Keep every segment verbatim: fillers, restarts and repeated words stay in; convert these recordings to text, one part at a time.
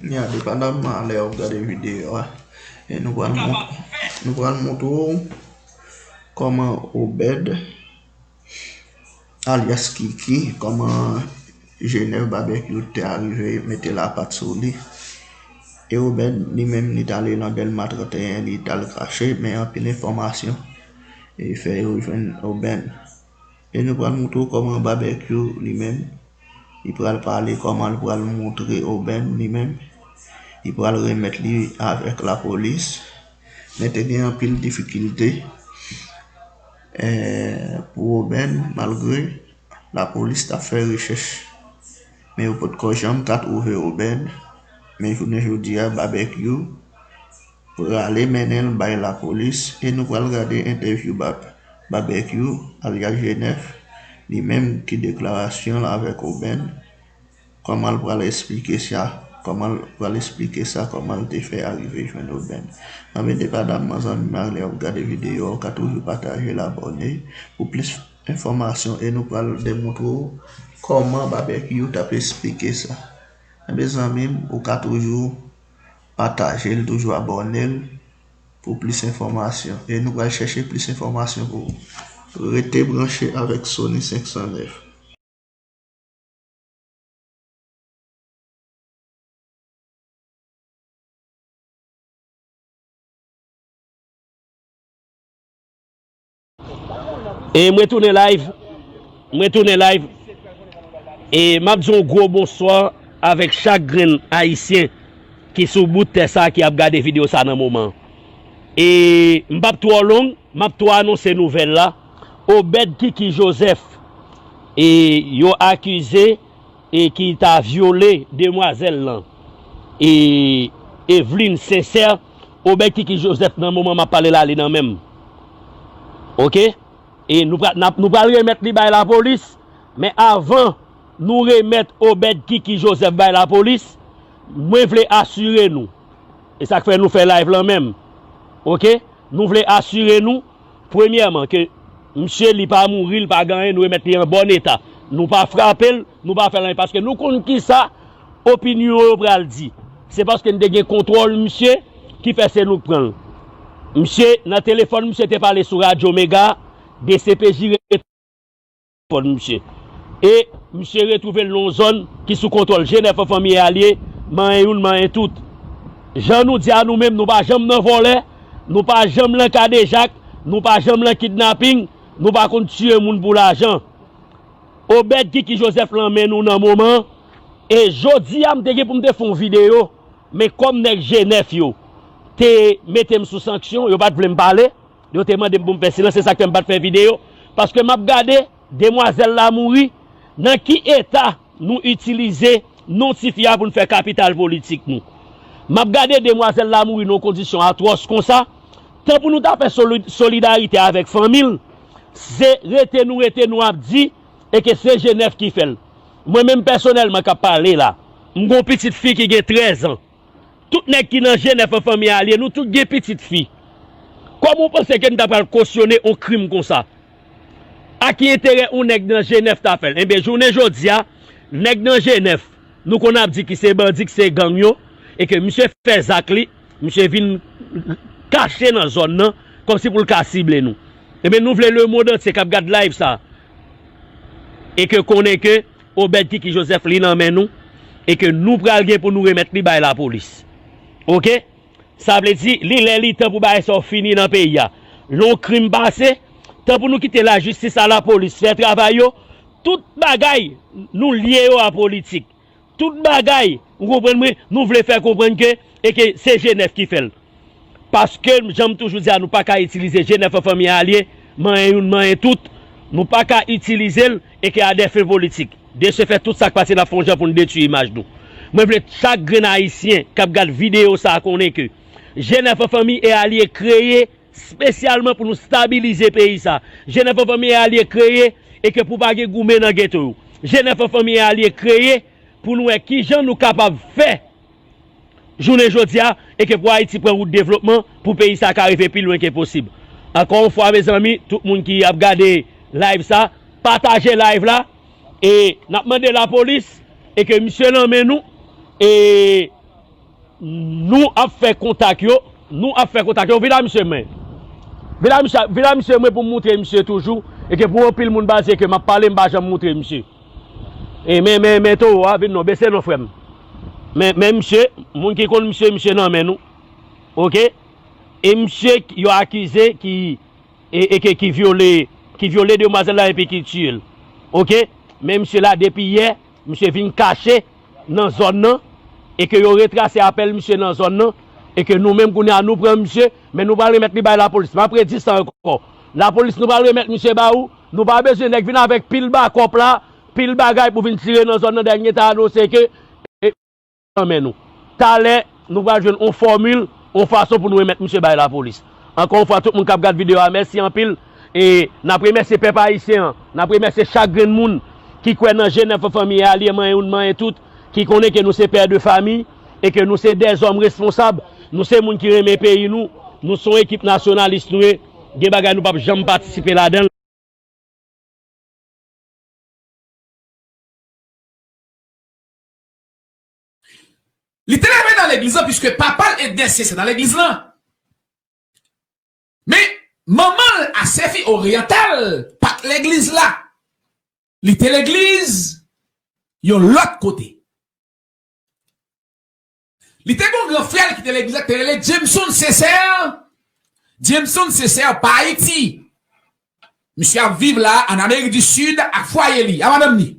Ya, depandaman a lè w ap gade videyo a, e nou pral mont-, nou pral montre w kòman Obed, alyas Kiki, kòman Genève Barbecue te arive mete lapat sou li. E Obed, li menm, li t ale nan Dèlma trannteyen, li t al kache, men anpil enfòmasyon, e fè yo jwenn Obed. E nou pral montre w kòman Barbecue li menm, li pral pale, kòman l pral montre Obed li menm, li pral remèt li avèk lapolis. Men te gen anpil difikilte, eh, pou Obed, malgre lapolis t ap fè rechèch. Men yo potko janm ka twouve Obed. Men jounen jodi a, Barbecue prale mennen l bay lapolis e nou pral gade entèvyou Bab-, Barbecue, alyas Genève, li menm ki deklarasyon l avèk Obed, kòman l pral esplike sa, kòman l pral esplike sa, kòman l te fè arive jwenn Obed. Anben, depandaman zanmi m a lè w ap gade videyo a, ou ka toujou pataje l, abòne pou plis enfòmasyon e nou pral demontre w kòman Barbecue t ap esplike sa. Anben, zanmi m, ou ka toujou pataje l, toujou abòne l pou plis enfòmasyon. E nou pral chèche plis enfòmasyon pou ou. Rete branche avèk Sony senk san nèf. E mwen tounen live. Mwen tounen live. E m ap di yon gwo bonswa avèk chak grenn Ayisyen ki sou bout tè sa ki ap gade videyo sa nan moman. E m p ap twò long, m ap tou anonse nouvèl la. Obed Kiki Joseph, e yo akize e ki ta vyole demwazèl lan, e Eveline Sincère, Obed Kiki Joseph nan moman m ap pale la, li nan men m. Oke? E nou pral, n ap, nou pral remèt li bay lapolis, men avan nou remèt Obed Kiki Joseph bay lapolis, mwen vle asire nou, e sa k fè nou fè live lan menm, oke? Nou vle asire nou, premyèman, ke misye li pa mouri, li pa gen anyen, nou remèt li an bòn eta. Nou pa frape l, nou pa fè l anyen, paske nou konn kisa opinyon yo pral di. Se paske n te gen kontwòl misye ki fè se nou k pran l. Misye, nan telefòn, misye te pale sou Radyo Mega, D C P J rete telefòn misye. E misye retwouve l nan yon zòn ki sou kontwòl G nèf an fanmi e alye, manyen youn, manyen tout. Jan nou di a nou menm, nou pa janm nan vòlè, nou pa janm nan kadejak, nou pa janm nan kidnaping, nou pa konn tiye moun pou lajan. Obed Kiki Joseph lan men nou nan moman an. E jodi a, m te gen pou m te fè yon videyo, men kòm nèg G nèf yo te mete m sou sanksyon, yo pa t vle m pale, yo te mande m pou m fè silans, se sa k fè m pa t fè videyo, paske m ap gade demwazèl la mouri, nan ki eta nou itilize non tifi a pou n fè kapital politik nou. M ap gade demwazèl la mouri nan yon kondisyon atwòs konsa, tan pou nou ta fè soli-, solidarite avèk fanmi l, se rete nou rete nou ap di, e ke se G nèf ki fè l. Mwen menm pèsonèlman k ap pale la, m gon pitit fi ki gen trèz an. Tout nèg ki nan G nèf an fanmi alye, nou tout gen pitit fi. Kòman w panse ke n ta pral kosyone yon krim konsa? A ki enterè yon nèg nan G nèf ta fè l? Enben, jounen jodi a, nèg nan G nèf, nou konn ap di ki se bandi, ki se gang yo, e ke misye fè zak li, misye vin kache nan zòn nan, kòmsi pou l ka sible nou. Enben, nou vle lemonn antye k ap gad live sa, e ke konnen ke Obed Kiki Joseph li nan men nou, e ke nou pral gen pou nou remèt li bay lapolis. Oke? Sa vle di, li lè li tan pou bagay sa yo fini nan peyi a. Lè yon krim pase, tan pou nou kite lajistis a lapolis fè travay yo, tout bagay nou lye yo a politik. Tout bagay, ou konprann mwen, nou vle fè konprann ke, e ke se G nèf ki fè l. Paske, jan m toujou di a, nou pa ka itilize G nèf an fanmi alye, manyen youn, manyen tout. Nou pa ka itilize l, e ke a dè fen politik. De se fè, tout sa k pase, n ap fè yon jan pou n detwi imaj nou. Mwen vle chak grenn Ayisyen k ap gad videyo sa a konnen ke G nèf an fanmi e alye kreye espesyalman pou nou stabilize peyi sa. G nèf an fanmi e alye kreye e ke pou pa gen goumen nan geto yo. G nèf an fanmi e alye kreye pou nou wè kijan nou kapab fè jounen jodi a e ke pou Ayiti pran wout devlopman, pou peyi sa ka rive pi lwen ke posib. Ankò yon fwa, mezanmi, tout moun ki ap gade live sa, pataje live la e n ap mande lapolis e ke misye nan men nou e Nou ap fè kontak yo, nou ap fè kontak yo. Vin a misye mwen. Vin a misye, vin a misye mwen pou m moutre misye toujou. E ke pou anpil moun baze ke m ap pale, m pa janm moutre misye. E men, men, men towo a, vin non, bese non, frè m. Men, men misye, moun ki konn misye, misye nan men nou. Oke? E misye yo akize ki e, e ke ki vyole, ki vyole demwazèl la epi ki tiye l. Oke? Men misye la depi yè, misye vin kache nan zòn nan, e ke yo retrase apèl misye nan zòn nan, e ke nou menm kounye a nou pran misye, men nou pral remèt li bay lapolis. M ap redi sa ankò. Lapolis, nou pral remèt misye ba ou, nou pa bezwen nèg vin avèk pil bakòp la, pil bagay pou vin tire nan zòn nan, dènye ta anonse ke, e, nan men nou. Talè, nou pral jwenn on fòmil, on fason pou nou remèt misye bay lapolis. Ankò yon fwa, tout moun k ap gad videyo a, mèsi anpil. E n ap remèsye pèp ayisyen an, n ap remèsye chak grenn moun ki kwè nan G nèf Fanmi, alye manyen youn, manyen tout, ki konnen ke nou se pè de fanmi e ke nou se dèzòm responsab, nou se moun ki renmen peyi nou, nou se yon ekip nasyonalis nou ye, gen bagay nou p ap janm patisipe ladan l. Li te leve nan legliz lan, piske papa l e de sè nan legliz lan. Men, manman l, Asefi Oryantal, pa t legliz la. Li te legliz yon lòt kote. Li te gen yon gran frè l ki te legliz la, ki te rele Jameson Sincère. Jameson Sincère pa Ayiti. Misye ap viv la, an Amerik di Sid, ak fwaye li, a madanm li.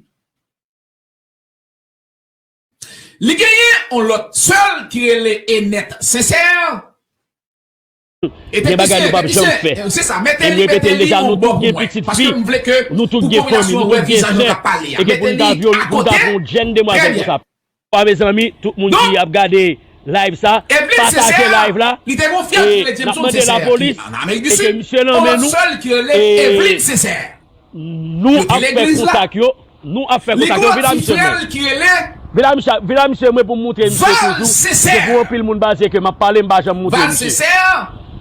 Li genyen yon lòt sè l ki rele Enèt Sincère. Gen bagay nou p ap janm fè. E m repete l deja, nou tout gen pitit fi, nou tout gen fanmi, nou tout gen sè, e ke pou n ta vyole, pou n ta pran yon jèn demwazèl konsa. Mezanmi, tout moun ki ap gade live sa, pataje live la, e n ap mande lapolis, e ke misye nan men nou, e nou ap fè kontak yo, nou ap fè kontak yo. Vin a misye mwen. Vin a misye, vin a misye mwen pou m moutre misye toujou. Se pou anpil moun baze ke m ap pale, m pa janm moutre misye.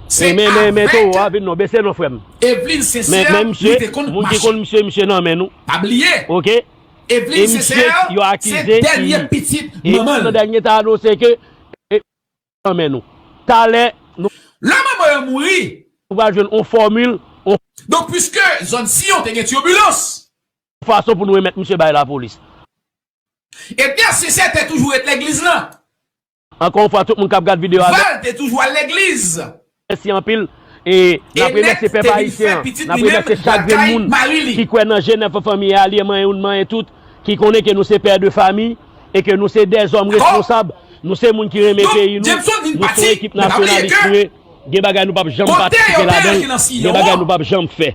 E men, men, men towo a, vin non, bese non, frè m. Men, men misye, moun ki konn misye, misye nan men nou. Oke? E misye yo akize ki, e nan dènye ta anonse ke, e, nan men nou. Talè, nou, lè manman yo mouri, nou pral jwenn on fòmil, on, donk, piske zòn Siyon te gen tibilans, fason pou nou remèt misye bay lapolis. Ebyen, Sincère te toujou ret legliz lan. Ankò yon fwa, tout moun k ap gad videyo a, Val te toujou al legliz. Mèsi anpil. E n ap remèsye pèp ayisyen an. N ap remèsye chak grenn moun ki kwè nan G nèf Fanmi, alye manyen youn, manyen tout, ki konnen ke nou se pè de fanmi e ke nou se dèzòm responsab. Nou se moun ki renmen peyi nou. Nou se yon ekip nasyonalis nou ye. Gen bagay nou p ap janm patisipe ladan l. Gen bagay nou p ap janm fè.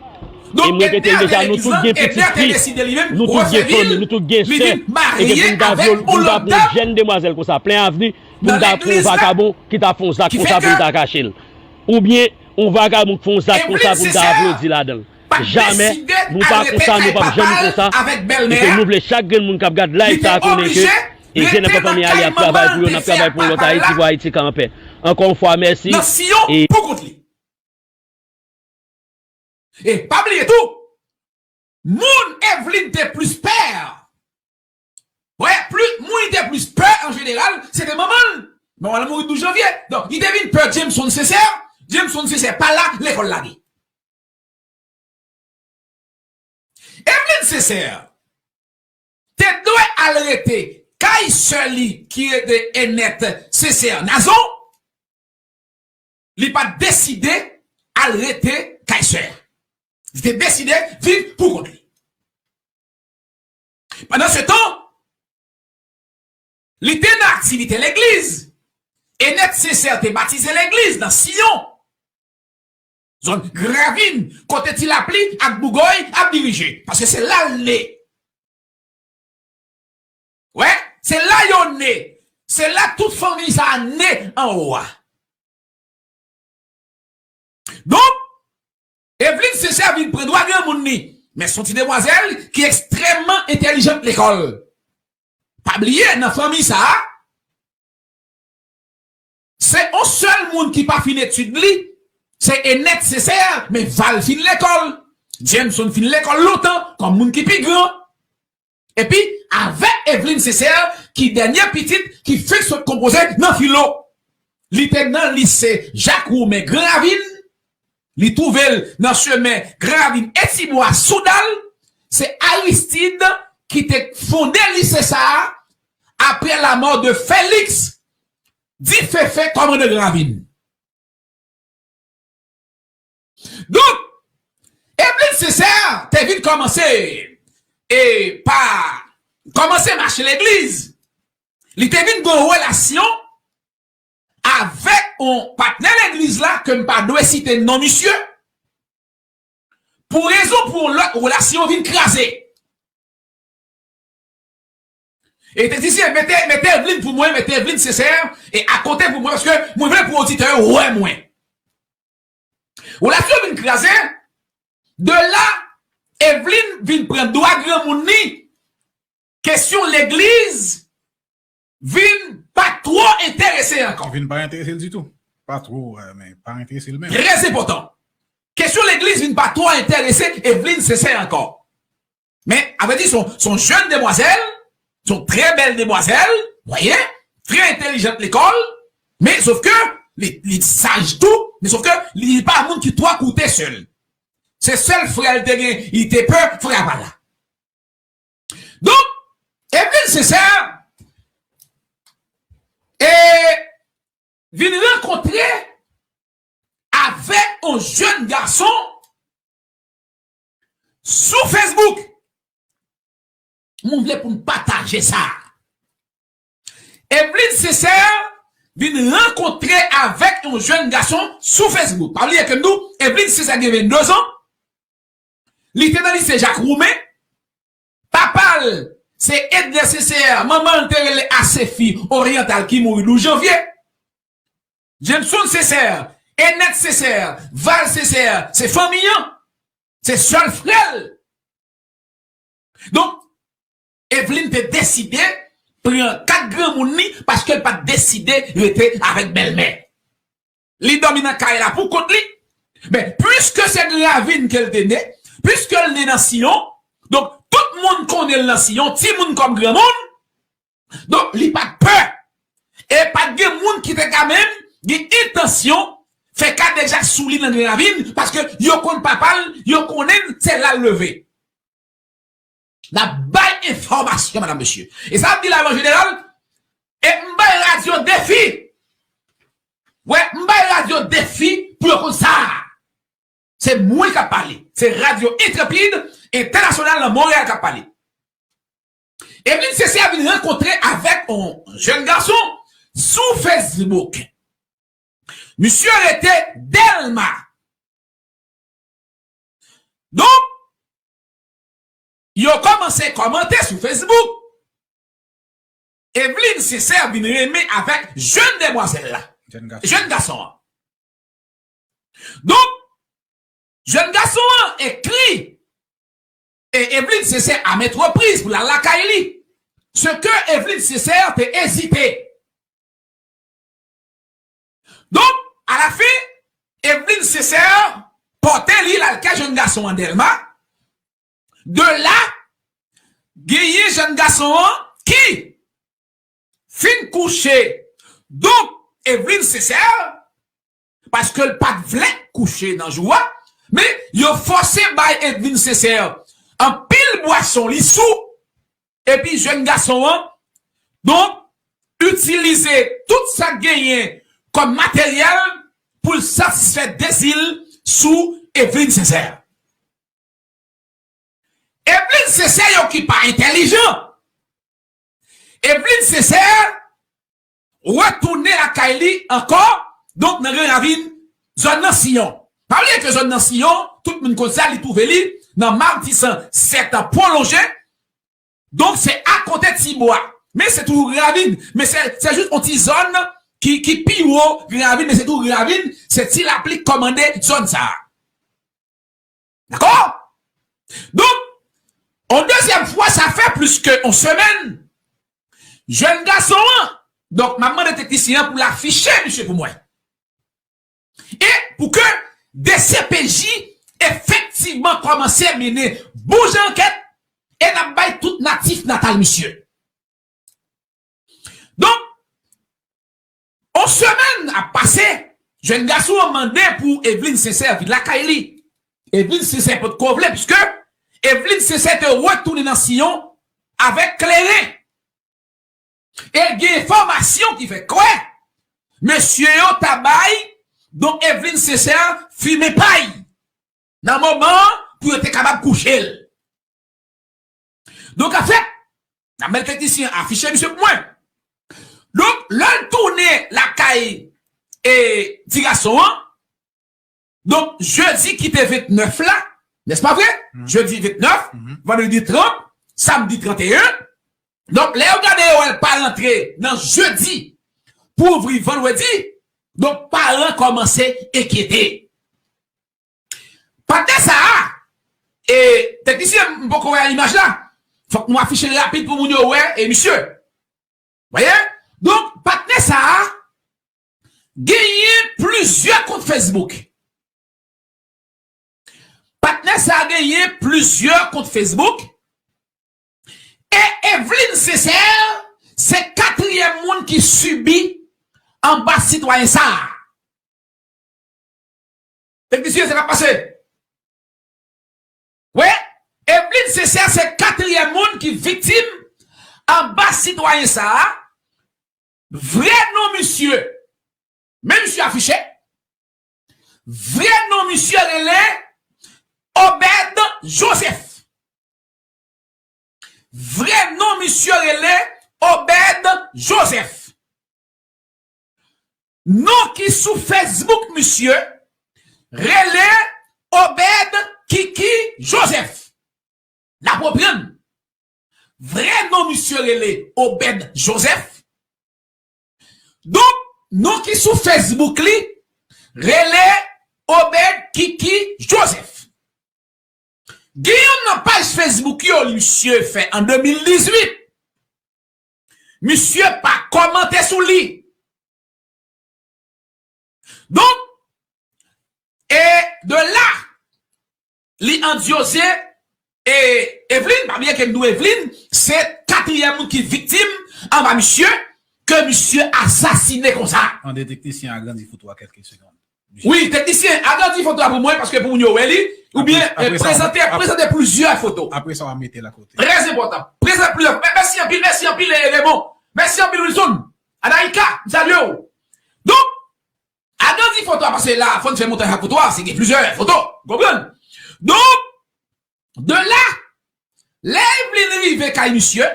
E m repete l deja, nou tout gen pitit fi, nou tout gen fanmi, nou tout gen sè. E ke pou n ta vyole, pou n ta pran yon jèn demwazèl konsa, plen avni, pou n ta pran yon vakabon ki ta fè yon zak konsa pou n ta kache l. Oubyen, yon vakabon k fè yon zak konsa pou n ta aplodi ladan l. Jamè, nou pa konsa, nou p ap janm konsa. E ke nou vle chak grenn moun k ap gad live sa a konnen ke, e G nèf Fanmi ale ap travay pou yo, n ap travay pou yon lòt Ayiti, pou Ayiti ka anpè. Ankò yon fwa, mèsi. Nan Siyon, e pou kont li. E pa bliye tou, moun Eveline te plis pè. Wè, plis, moun li te plis pè an jeneral, se te manman l. Manman l mouri douz janvye. Donk, li te vin pè Jameson Sincère. Jameson Sincère pa la, lekòl lage. Eveline Sincère te dwe al rete kay sè li ki rete Enèt Sincère Nazon. Li pa t deside al rete kay sè a. Li te deside viv pou kont li. Pandan se tan, li te nan aktivite legliz. Enèt Sincère te batize legliz nan Siyon, zòn Gran Ravin, kote Ti Lapli ak Bougòy ap dirije, paske se la l ne. Wè, se la yo ne. Se la tout fanmi sa a ne anwo a. Donk, Eveline Sincère vin pran dwa granmoun li. Men se yon ti demwazèl ki ekstrèmman entèlijant lekòl. Pa bliye, nan fanmi sa a, se yon sèl moun ki pa fin etid li, se Enèt Sincère, men Val fin lekòl. Jameson fin lekòl lontan, kòm moun ki pi gran. Epi, avèk Evelyne Sincère, ki dènye pitit ki fenk sot konpoze nan filo. Li te nan lise Jak Woumen Gran Ravin, li twouve l nan chemen Gran Ravin e Tibwa Soudal. Se Aristide ki te fonde lise sa a apre lamò de Félix Difefe, kòmandan Gran Ravin. Donk, Evelyne Sincère te vin kòmanse e pa kòmanse mache legliz. Li te vin gen yon relasyon avèk yon patnè legliz la ke m pa dwe site non misye. Pou rezon pou yon lòt, relasyon vin kraze. E te di, "Sye, mete, mete Evelyne pou mwen, mete Evelyne Sincère, e akote pou mwen, paske mwen vle pou oditè yo wè mwen." Relasyon vin kraze. De la, Evelyne vin pran dwa granmoun li. Kesyon legliz vin pa twò enterese ankò. Vin pa enterese l ditou. Pa twò, eh, men pa enterese l menm. Trè enpòtan. Kesyon legliz vin pa twò enterese Evelyne Sincère ankò. Men, a vrè di, se yon, se yon jèn demwazèl, se yon trè bèl demwazèl, voyez, trè entèlijant lekòl, men sof ke li, li saj tou, men sof ke li pa moun ki twò koute sè l. Se sèl frè l te gen, li te pè frè pa l la. Donk, Evelyne Sincère e vin rankontre avèk yon jèn gason sou Facebook. Mwen vle pou n pataje sa. Evelyne Sincère vin rankontre avèk yon jèn gason sou Facebook. Pa bliye ke m di w, Evelyne Sincère gen vennde zan. Li te nan lise Jak Woumen. Papa l se Edler Sincère, manman l te rele Asefi Oryantal ki mouri douz janvye. Jameson Sincère, Enèt Sincère, Val Sincère, se fanmi an. Se sèl frè l. Donk, Evelyne te deside pran kat granmoun li paske l pa t deside rete avèk bèlmè. Li dòmi nan kay la pou kont li. Men, piske se Gran Ravin ke l te ne, piske l ne nan Siyon, donk, tout moun konnen l nan Siyon, timoun kòm granmoun, donk, li pa t pè. E pa t gen moun ki te ka menm gen entansyon fè kadejak sou li nan Gran Ravin, paske yo konn papa l, yo konnen l, se la l leve. N ap bay enfòmasyon, madam, mesye. E sa ap di la, an jeneral, e m bay radyo defi. Wè, m bay radyo defi pou yo konn sa. Se mwen k ap pale. Se Radyo Entrepid Entènasyonal nan Monreyal k ap pale. Evelyne Sincère vin rankontre avèk yon jèn gason sou Facebook. Misye rete Dèlma. Donk, yo kòmanse kòmante sou Facebook. Evelyne Sincère vin renmen avèk jèn demwazèl la. Jèn gason. Jèn gason an. Donk, jèn gason an ekri e Evelyne Sincère a maintes reprises pou l al lakay li. Ce que Evelyne Sincère te ezite. Donk, alafen, Evelyne Sincère pote li l al kay jèn gason an Dèlma. De la, genyen jèn gason an ki fin kouche. Donk, Evelyne Sincère, paske l pa t vle kouche nan jou a, men yo fòse bay Evelyne Sincère anpil bwason, li sou, epi jèn gason an, donk, itilize tout sa k genyen kòm materyèl pou l satisfè dezi l sou Evelyne Sincère. Evelyne Sincère, yon ki pa entèlijan. Evelyne Sincère retounen lakay li ankò, donk nan Gran Ravin, zòn nan Siyon. Pa bliye ke zòn nan Siyon, tout moun konn sa, li twouve li nan Matisan sèt an pwolonje. Donk, se akote Tibwa. Men se toujou Gran Ravin. Men se, se jis yon ti zòn ki, ki pi wo Gran Ravin, men se toujou Gran Ravin. Se Ti Lapli k kòmande zòn sa a. Dakò? Donk, yon dezyèm fwa, sa fè plis ke yon semèn, jèn gason an, donk, m ap mande teknisyen an pou l afiche misye pou mwen. E pou ke D C P J efektivman kòmanse mennen bon jan ankèt, e n ap bay tout natif natal misye. Donk, yon semèn ap pase, jèn gason an mande pou Evelyne Sincère vin lakay li. Evelyne Sincère potko vle, piske Evelyne Sincère te retounen nan Siyon avèk kleren. E gen enfòmasyon ki fè kwè mesye yo ta bay, donk, Evelyne Sincère fimen pay nan moman an pou yo te kapab kouche l. Donk, anfèt, n ap mèt teknisyen an afiche misye pou mwen. Donk, lè l tounen lakay e ti gason an, donk, jedi ki te vennèf la, nèspa vre? Jedi vennèf, vandredi trant, samdi tranteyen. Donk, lè yo gade yo wè l pa rantre nan jedi pou ouvri vandredi, donk, paran kòmanse enkyete. Patnè sa a, e, teknisyen, m poko wè imaj la. Fòk nou afiche l rapid pou moun yo wè, e misye. Voyez? Donk, patnè sa a genyen plizyè kont Facebook. Patnè sa a genyen plizyè kont Facebook. E Evelyne Sincère se katriyèm moun ki sibi anba sitwayen sa a. Teknisyen, sa k ap pase? Wi, Evelyne Sincère se katriyèm moun ki viktim anba sitwayen sa a. Vrè non misye, men misye afiche. Vrè non misye rele Obed Joseph. Vrè non misye rele Obed Joseph. Non ki sou Facebook misye rele Obed Kiki Joseph. N ap reprann. Vrè non misye rele Obed Joseph. Donk, non ki sou Facebook li rele Obed Kiki Joseph. Gen youn nan paj Facebook yo misye fè an de mil dizuit. Misye pa kòmante sou li. Donk, e de la, li andyoze e Evelyne, pa bliye ke m di w Evelyne, se katriyèm moun ki viktim anba misye, ke misye asasine konsa. Mande teknisyen agrandi foto a kèlke segonn. Wi, teknisyen, agrandi foto a pou mwen, paske pou moun yo wè li, oubyen, eh, prezante, prezante plizyè foto. Apre sa, w a mete l akote. Trè enpòtan. Prezante plizyè. Mè-, mèsi anpil, mèsi anpil, eh, Raymond. Mèsi anpil, Wilson. Anaïka, m salye w. Donk, agrandi foto a, paske la, fò n fè montaj ak foto a, se gen plizyè foto. Ou konprann? Donk, de la, lè Evelyne rive kay misye,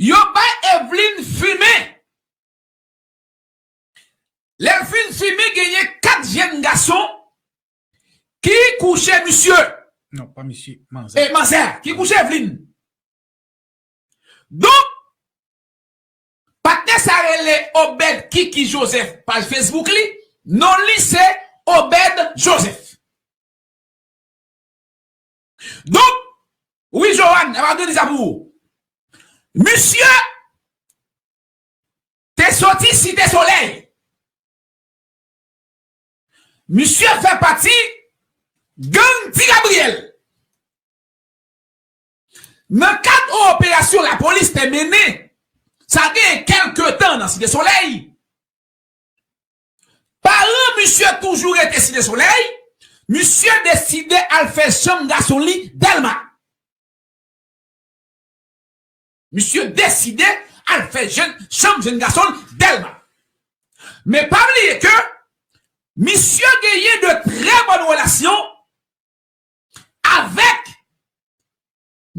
yo bay Evelyne fimen. Lè l fin fimen, genyen kat jèn gason ki kouche misye. Non, pa misye, manzè. E manzè, ki kouche Evelyne. Donk, patnè sa rele Obed Kiki Joseph, paj Facebook li, non li se Obed Joseph. Donk, wi, Joanne, n ap agrandi sa pou ou. Misye te soti Site Solèy. Misye fè pati gang Ti Gabriyèl. Nan kad yon operasyon lapolis te mennen, sa gen kèlke tan nan Site Solèy, paran misye toujou rete Site Solèy, misye deside al fè chanm gason li Dèlma. Misye deside al fè jèn, chanm jèn gason l Dèlma. Men pa bliye ke misye genyen de trè bòn relasyon avèk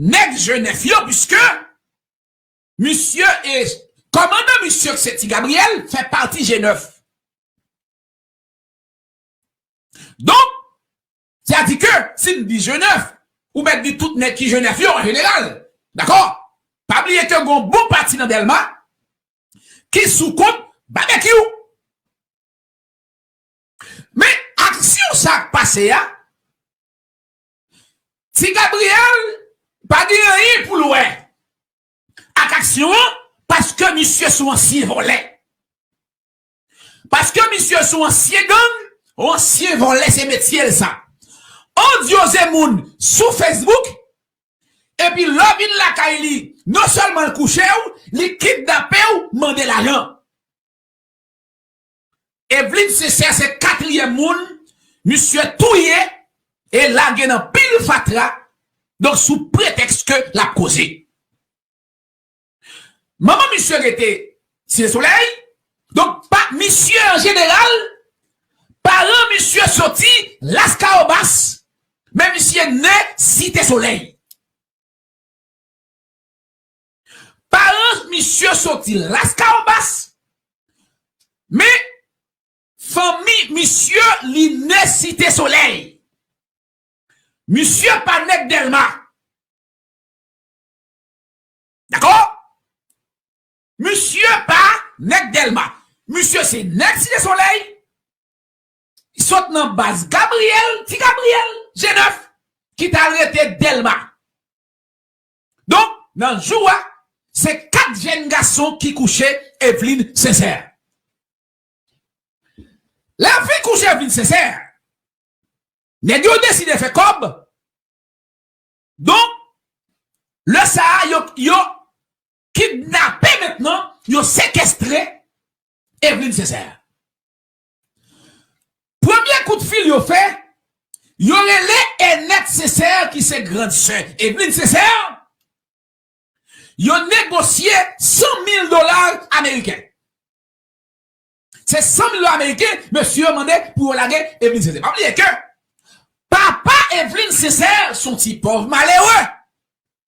nèg Jenèf yo, piske misye e kòmandan misye ki se Ti Gabriyèl fè pati Jenèf. Donk, sa di ke si n di Jenèf, ou mèt di tout nèg ki Jenèf yo an jeneral. Dakò? Pa bliye ke gon bon pati nan Dèlma ki sou kont Babekyou. Men aksyon sa k pase a, Ti Gabriyèl pa gen anyen pou l wè ak aksyon an, paske misye se yon ansyen vòlè. Paske misye se yon ansyen gang, yon ansyen vòlè, se metye l sa. Andyoze moun sou Facebook, Epi lè w vin lakay li, non sèlman l kouche w, li kidnape w, mande lajan. Evelyne Sincère se katriyèm moun misye touye e lage nan pil fatra, donk sou pretèks ke l ap koze. Manman misye rete Site Solèy, donk pa misye an jeneral, paran misye soti Laskawobas, men misye ne Site Solèy. Paran misye soti Laskawobas, men fanmi misye li ne Site Solèy. Misye pa nèg Dèlma. Dakò? Misye pa nèg Dèlma. Misye se nèg Site Solèy. Sot nan baz Gabriyèl, Ti Gabriyèl, G nèf, ki t al rete Dèlma. Donk, nan jou a, se kat jèn gason ki kouche Evelyne Sincère. Lè yo fin kouche Evelyne Sincère, nèg yo deside fè kòb. Donk, lè sa a, yo, yo kidnape mentnan, yo sekestre Evelyne Sincère. Premye kout fil yo fè, yo rele Enette Sincère ki se grann sè Evelyne Sincère, yo negosye san mil dola ameriken. Se san mil dola ameriken, mesye yo mande pou yo lage Evelyne Sincère. Pa bliye ke papa Evelyne Sincère se yon ti pòv malere.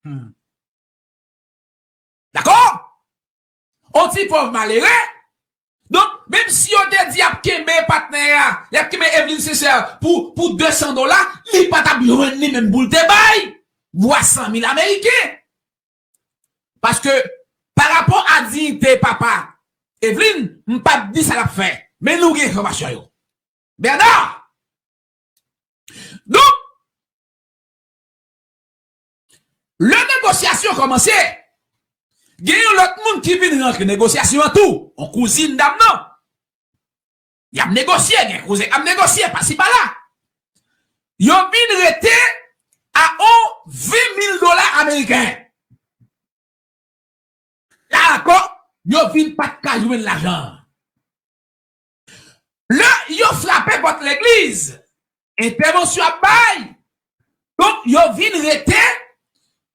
Hmm. Dakò? On ti pòv malere. Donk, menm si yo te di y ap kenbe patnè a, y ap kenbe Evelyne Sincère pou, pou de san dola, li pa t ap jwenn li menm pou l te bay vwa san mil ameriken. Paske, pa rapò a diyite papa Evelyne, m p ap di sa l ap fè. Men nou gen enfòmasyon yo. Bernard! Donk, lè negosyasyon kòmanse, gen yon lòt moun ki vin rantre negosyasyon an tou, yon kouzin dam nan. Y ap negosye, gen kouzin k ap negosye, pasi pala. Yo vin rete a on ven mil dola ameriken. La ankò, yo vin pa t ka jwenn lajan an. Lè yo frape pòt legliz, entèvansyon ap bay. Donk, yo vin rete,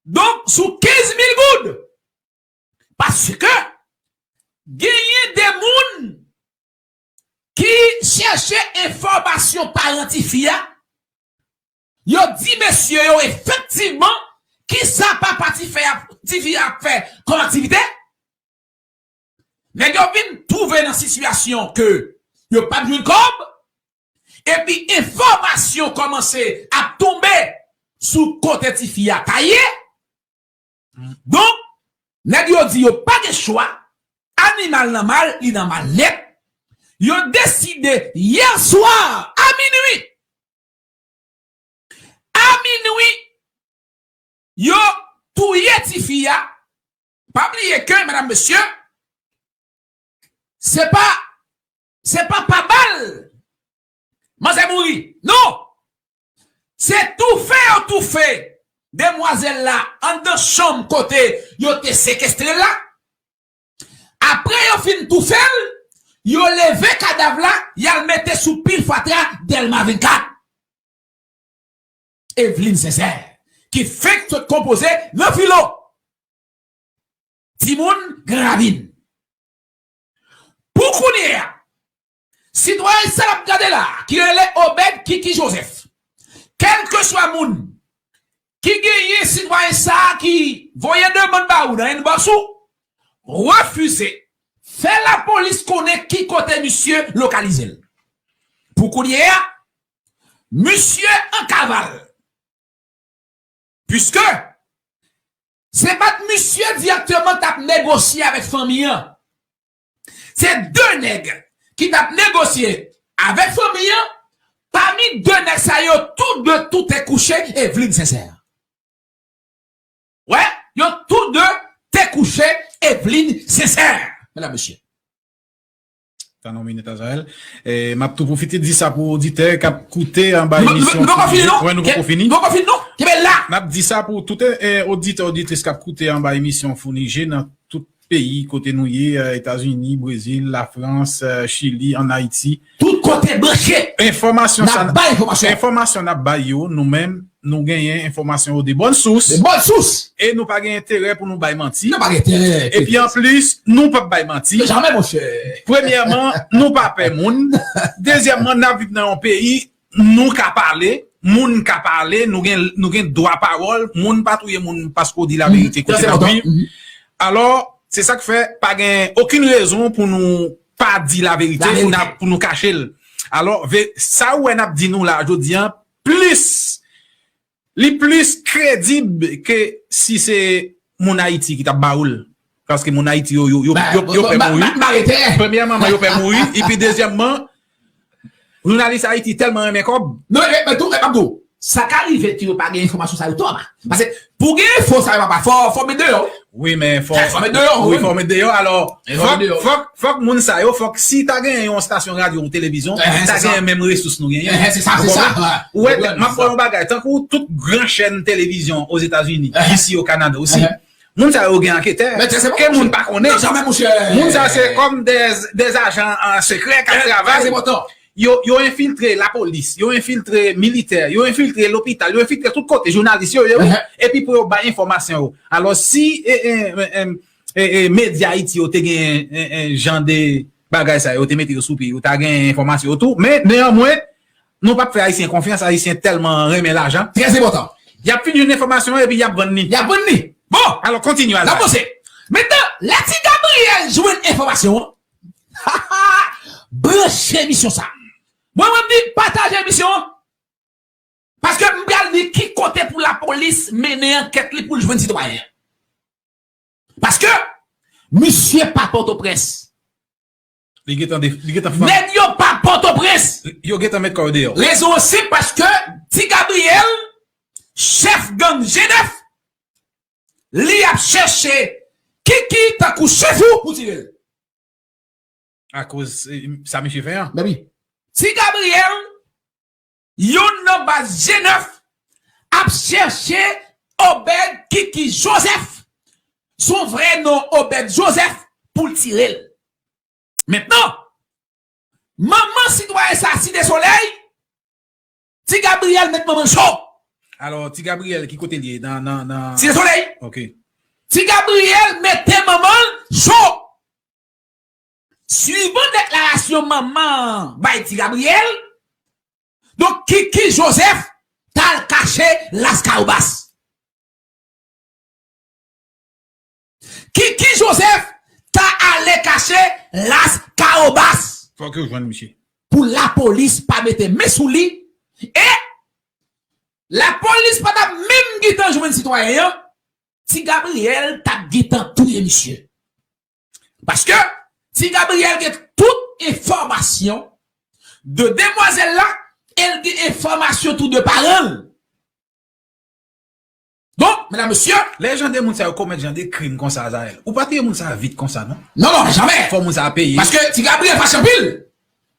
donk, sou kenz mil goud. Paske genyen de moun ki chèche enfòmasyon paran tifi a, yo di mesye yo efektivman kisa papa tifi a, tifi a ap fè kòm aktivite. Nèg yo vin twouve nan sitiyasyon ke yo p ap jwenn kòb, epi enfòmasyon kòmanse ap tonbe sou kote tifi a ta ye. Donk, nèg yo di yo pa gen chwa, animal nan mal, li nan mal nèt. Yo deside yè swa a minwi, a minwi, yo touye tifi a. Pa bliye ke, medam, mesye, se pa, se pa pa bal manzè mouri. Non! Se toufe yo toufe demwazèl la anndan chanm kote yo te sekestre l la. Apre yo fin toufe l, yo leve kadav la, y al mete sou pil fatra Dèlma vennkat. Evelyne Sincère, ki fenk sot konpoze nan filo. Timoun Gran Ravin. Pou kounye a, sitwayen sa n ap gade la a, ki rele Obed Kiki Joseph, kèlkeswa moun ki genyen sitwayen sa a ki voye demann ba ou nan inbox ou, refize, fè lapolis konnen ki kote misye lokalize l. Pou kounye a, misye an kaval. Piske se pa t misye dirèkteman t ap negosye avèk fanmi an. Se de nèg ki t ap negosye avèk fanmi an. Pami de nèg sa yo, tou de tou te kouche Evelyne Sincère. Wè, yo tou de te kouche Evelyne Sincère, medam, mesye. Tann yon minit, Azrael. E, m ap tou pwofite di sa pou oditè k ap koute anba emisyon Fini Jou. Wè, nou poko fini. Nou poko fini, non? Kenbe la. N ap di sa pou tout, eh, oditè, oditris k ap koute anba emisyon Founi Je nan tout peyi kote nou ye, eh, Etazini, Brezil, Lafrans, eh, Chili, ann Ayiti. Tout kote branche. Enfòmasyon N ap bay enfòmasyon. Enfòmasyon n ap bay yo, nou menm, nou genyen enfòmasyon yo de bòn sous. De bòn sous. E nou pa gen enterè pou nou bay manti. Nou pa gen enterè. Epi anplis, nou p ap bay manti. Jamè, monchè. Premyèman, nou pa pè moun. Dezyèmman, n ap viv nan yon peyi, nou ka pale, moun ka pale, nou gen, nou gen dwa pawòl, moun pa touye moun paske w di laverite kote n ap viv. Alò, se sa k fè pa gen okenn rezon pou nou pa di laverite, pou n ap, pou nou kache l. Alò, ve, sa ou wè n ap di nou la jodi a, plis, li plis kredib ke si se moun Ayiti ki t ap ba ou l. Paske moun Ayiti yo, yo, yo, yo, yo pè mouri. Premyèman, yo pè mouri. Epi dezyèmman, jounalis Ayiti tèlman renmen kòb. Non, men, men tou, men m ap di w, sa ka rive ke yo pa gen enfòmasyon sa yo twòp. Paske pou gen enfo sa yo papa, fò, fò met deyò. Wi, men fò, Fò met deyò, wi, wi. Fò met deyò. Alò, Fò fòk, met deyò. Fòk, fòk moun sa yo, fòk si ta gen yon estasyon radyo ou televizyon, Eh, ta se sa. Gen menm resous nou genyen. Eh, se sa, Ou se sa. konprann? Wi. Ou wè, m ap ba w yon bagay. Tankou tout gran chèn televizyon Ozetazini, Eh. isi yo Kanada osi, Eh. moun sa yo gen anketè. Men se Ke moun pa konnen. Non, jamè, monchè. Moun sa se kòm de, de ajan an sekrè k ap Eh, travay. Trè enpòtan. Yo, yo enfiltre lapolis, yo enfiltre militè, yo enfiltre lopital, yo enfiltre tout kote, jounalis yo ye, wi. Eh. Epi pou yo bay enfòmasyon yo. Alò, si e, e, e, e, e, e, medya Ayiti yo te gen e, e, jan de bagay sa yo, te mete yo sou pye, yo ta gen enfòmasyon yo tou. Men, neyanmwen, nou p ap fè Ayisyen konfyans, Ayisyen tèlman renmen lajan. Trè enpòtan. Y ap fin jwenn enfòmasyon yo epi y ap vann li. Y ap vann li. Bon, Alò, kontinye, n ap Alvin. Panse. Mentnan, lè Ti Gabriel jwenn enfòmasyon an, branche emisyon sa. Mwen, mwen m di, pataje emisyon an. Paske m pral di ki kote pou lapolis mennen ankèt li pou l jwenn sitwayen an. Paske misye pa Pòtoprens. Li gentan de, li gentan fann. Nèg yo pa Pòtoprens. Yo gentan met kò yo deyò. Rezon an senp paske Ti Gabriel, chèf gang G nèf, li ap chèche Kiki tankou chèf ou pou tire l. Akoz eh, sa misye fè an. Baby. Ti Gabriel, youn nan baz G nèf, ap chèche Obed Kiki Joseph, son vrè non Obed Joseph, pou l tire l. Mentnan, manman sitwayen sa, Site Solèy, Ti Gabriel met manman l cho. Alò, Ti Gabriel, ki kote l ye? Nan, nan, nan... Site Solèy. Ok. Ti Gabriel mete manman l cho. Swivan deklarasyon manman an bay Ti Gabriel, donk Kiki Joseph t al kache Las Cahobas. Kiki Joseph ta ale kache Las Cahobas. Fòk yo jwenn misye. Pou lapolis pa mete men sou li. E lapolis pa t ap menm gentan jwenn sitwayen an, Ti Gabriel t ap gentan touye misye. Paske Ti Gabriel gen tout enfòmasyon de demwazèl la, e l gen enfòmasyon tou de paran l. Donk, medam, mesye, Lè jan de moun sa yo komèt jan de krim konsa, Azayèl, ou pa touye moun sa vit konsa, non? Non, non, jamè. Fò moun sa peye. Paske Ti Gabriel fache anpil.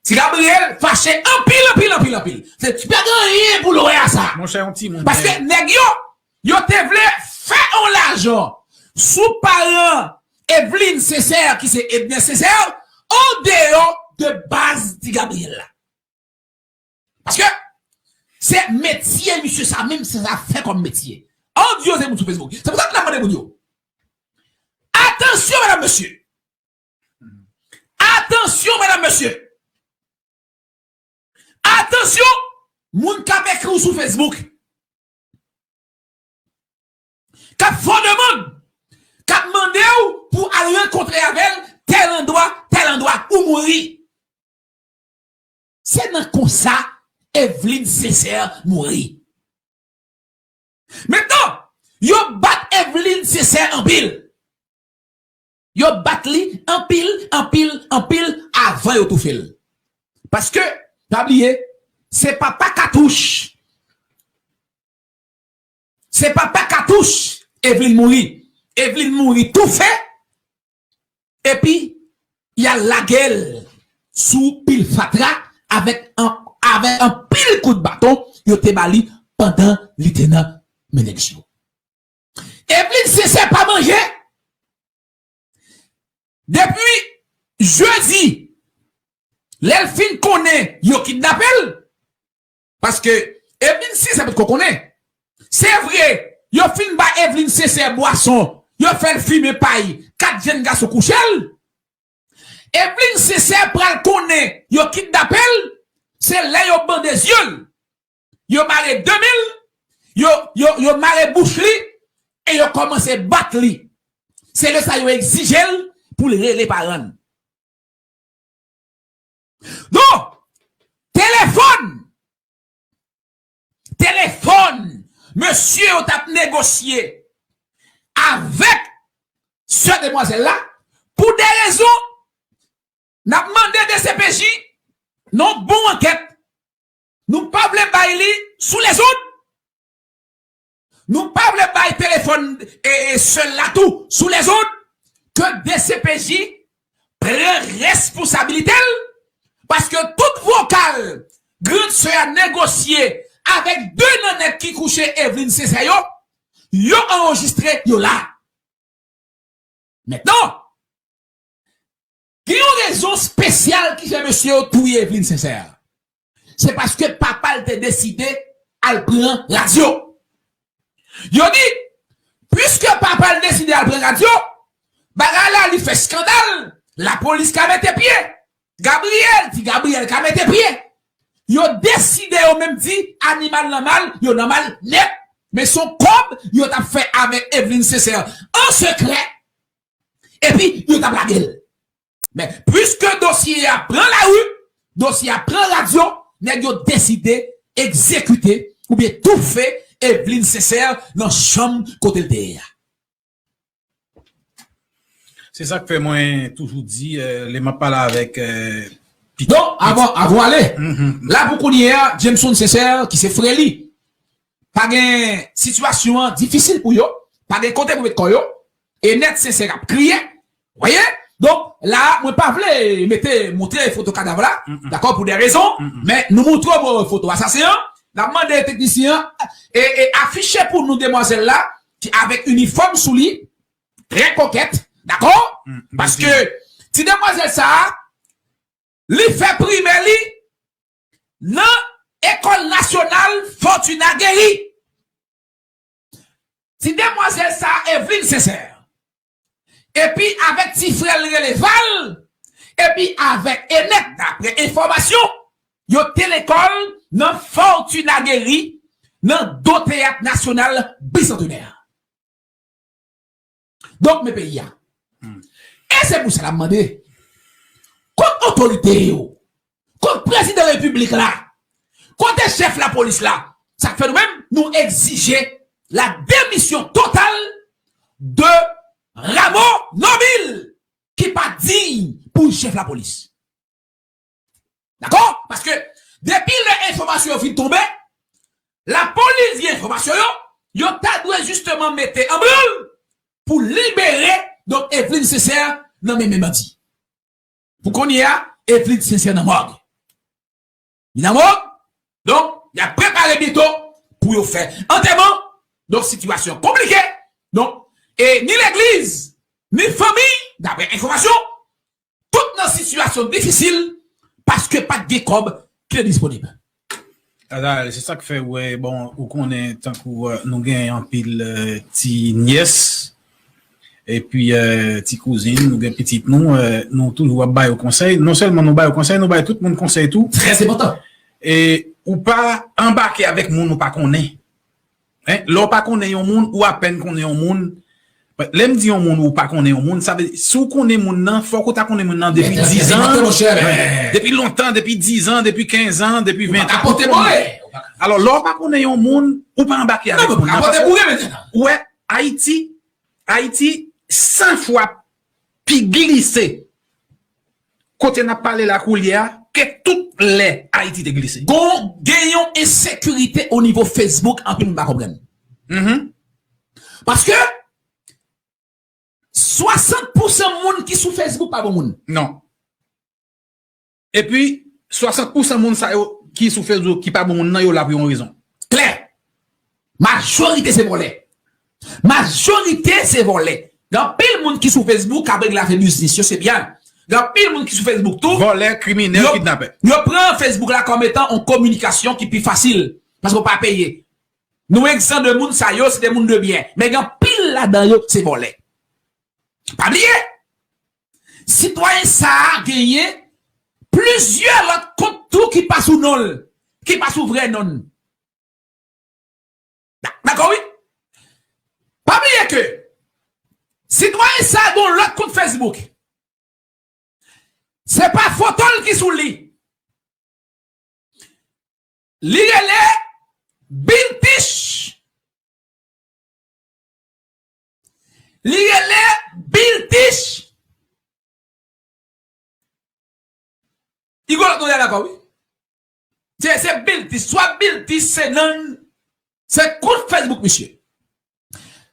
Ti Gabriel fache anpil, anpil, anpil, anpil. Se ti pa gen anyen pou l wè a sa. Monchè, yon timoun. Paske nèg yo, yo te vle fè yon lajan sou paran Evelyne Sincère, ki se Edner Sincère, andeyò de baz Ti Gabriel la. Paske se metye misye sa menm, se sa fè kòm metye. An di yo se moun sou Facebook. Se pou sa m t ap mande moun yo. Atansyon, medam, mesye. Atansyon, medam, mesye. Atansyon, moun k ap ekri w sou Facebook. K ap fè w demann, k ap mande w pou al rankontre avè l tèl andwa, tèl andwa, ou mouri. Se nan konsa Evelyne Sincère mouri. Mentnan, yo bat Evelyne Sincère anpil. Yo bat li anpil, anpil, anpil avan yo toufe l. Paske, pa bliye, se papa Katouch. Se papa Katouch, Evelyne mouri. Evelyne mouri toufe. Epi, y al lage l sou pil fatra avèk an, avèk anpil kout baton yo te ba li pandan li te nan men nèg yo. Evelyn Sincère pa manje. Depi jedi, lè l fin konnen yo kidnape l, paske Evelyn Sincère potko konnen. Se vre, yo fin ba Evelyn Sincère bwason, yo fè l fimen pay, kat jèn gason kouche l. Evelyn Sincère pral konnen yo kidnape l, se lè yo bande zye l, yo mare de men l, yo, yo, yo mare bouch li, e yo kòmanse bat li. Se lè sa yo egzije l pou l rele paran l. Donk, telefòn, telefòn, mesye yo t ap negosye avèk sè demwazèl la, pou de rezon, n ap mande D C P J nan bon ankèt. Nou pa vle bay li sou lezòd. Nou pa vle bay telefòn e, e sè l la tou sou lezòd. Ke D C P J pran responsabilite l, paske tout vokal grann sè a negosye avèk de nan nèg ki kouche Evelyn Sincère yo, yo anrejistre, yo la. Mentnan, gen yon rezon espesyal ki fè mesye yo touye Evelyn Sincère. Se paske papa l te deside al pran radyo. Yo di, piske papa l deside al pran radyo, bagay la li fè eskandal, lapolis ka mete pye. Gabriel, Ti Gabriel ka mete pye. Yo deside yo menm di animal nan mal, yo nan mal nèt. Men se yon kòb yo t ap fè avèk Evelyn Sincère an sekrè. Epi yo t ap lage l. Men, piske dosye a pran lari, dosye a pran radyo, nèg yo deside egzekite oubyen toufe Evelyn Sincère nan chanm kote l te ye a. Se sa k fè mwen toujou di, eh, lè m ap pale avèk eh, pitit. Donk, avan, avan ale, la pou kounye a, Jameson Sincère, ki se frè li, pa gen sitiyasyon an difisil pou yo, pa gen kote pou met kò yo, e nèt Sincère ap kriye, wè? Donk, la, mwen pa vle mete, montre foto kadav la, dakò, pou de rezon, men nou montre w foto asasen an, n ap mande teknisyen an, e, e afiche pou nou demwazèl la, ki avèk inifòm sou li, trè kokèt, dakò? Paske ti demwazèl sa a, li fè primè li nan Ekòl Nasyonal Fortuna Guéry. Ti demwazèl sa a, Evelyn Sincère, epi avèk ti frè l rele Val, epi avèk Enèt, daprè enfòmasyon, yo te lekòl nan Fortuna Guéry, nan do Teyat Nasyonal Bisantenè. Donk, men peyi a. E se pou sa n ap mande, kot otorite yo? Kot prezidan repiblik la? Kote chèf lapolis la? Sa k fè nou menm, nou egzije la demisyon total de Rameau Normil, ki pa diy pou chèf lapolis. Dakò? Paske depi lè enfòmasyon yo fin tonbe, lapolis gen enfòmasyon yo, yo ta dwe jisteman mete an branl pou libere donk Evelyn Sincère nan men men bandi. Pou kounye a, Evelyn Sincère nan mòg. Li nan mòg, donk y ap prepare byento pou yo fè antèman. Donk sitiyasyon konplike. Donk, e ni legliz, ni fanmi, daprè enfòmasyon, tout nan sitiyasyon difisil paske pa t gen kòb ki te disponib. Azarel, se sa k fè w wè, bon, ou konnen tankou nou gen anpil ti nyès, epi ti kouzin, nou gen pitit nou, nou toujou ap ba yo konsèy. Non sèlman nou ba yo konsèy, nou bay tout moun konsèy tou. Trè enpòtan. E ou pa anbake avèk moun ou pa konnen. Hein? Lè w pa konnen yon moun, ou apèn konnen yon moun. Lè m di yon moun ou pa konnen yon moun, sa vle di, si w konnen moun nan, fòk ou ta konnen moun nan depi dizan, depi lontan, depi dizan, depi kenzan, depi ventan. Alò, lè w pa konnen yon moun, ou pa anbake avèk moun nan. Ou wè, Ayiti, Ayiti, san fwa pi glise kote n ap pale la koulye a ke tout lè Ayiti te glise. Gon, gen yon ensekirite o nivo Facebook, anpil moun pa konprann. Paske swasant pousan moun ki sou Facebook pa bon moun. Non. Epi, swasant pousan moun sa yo ki sou Facebook ki pa bon moun nan, yo la pou yon rezon. Klè. Majorite se vòlè. Majorite se vòlè. Gen anpil moun ki sou Facebook k ap regle afè biznis yo, se byen. Gen anpil moun ki sou Facebook tou. Vòlè, kriminèl, kidnapè. Yo pran Facebook la kòm etan yon kominikasyon ki pi fasil. Paske w pa peye. Nou egzan de moun sa yo, se de moun de byen. Men gen anpil ladan yo, se vòlè. Pa bliye, sitwayen sa a genyen plizyè lòt kont tou ki pa sou non l, ki pa sou vrè non l. Da-, dakò, wi? Pa bliye ke sitwayen sa a gen yon lòt kont Facebook. Se pa foto l ki sou li. Li rele Biltich. Li rele Biltich. Igolo, nou dakò, wi. Se, se Biltich. Swa Biltich, se nan, se kont Facebook misye.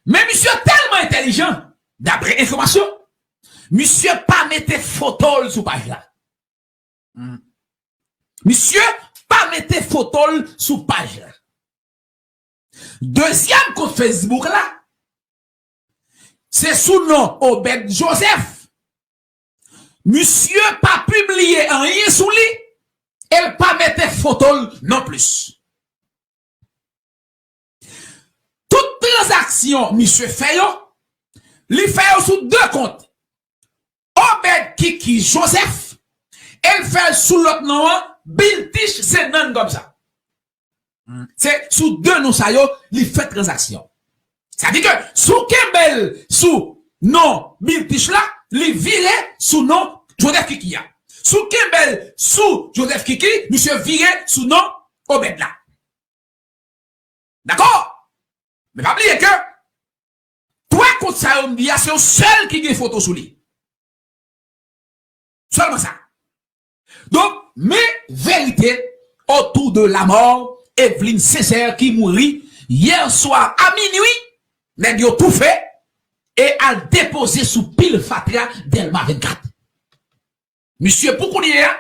Men misye tèlman entèlijan, daprè enfòmasyon, misye pa mete foto l sou paj la. Hmm. Misye pa mete foto l sou paj la. Dezyèm kont Facebook la, se sou non Obed Joseph. Misye pa pibliye anyen sou li, e l pa mete foto l non plis. Tout tranzaksyon misye fè yo, li fè yo sou de kont. Obed Kiki Joseph, e l fè l sou lòt non an, Biltich se nan kòmsa. Se sou de non sa yo, li fè tranzaksyon. Sa di ke si w kenbe l sou non Biltich la, li vire sou non Joseph Kiki a. Si w kenbe l sou Joseph Kiki, misye vire sou non Obed la. Dakò? Men pa bliye ke twa kont sa yo m di a, se yon sèl ki gen foto sou li. Sèlman sa. Donk, men verite otou de lamò Eveline Sincère ki mouri yè swa a minui, nèg yo toufe e al depoze sou pil fatra Dèlma vennkat. Misye, pou kounye a,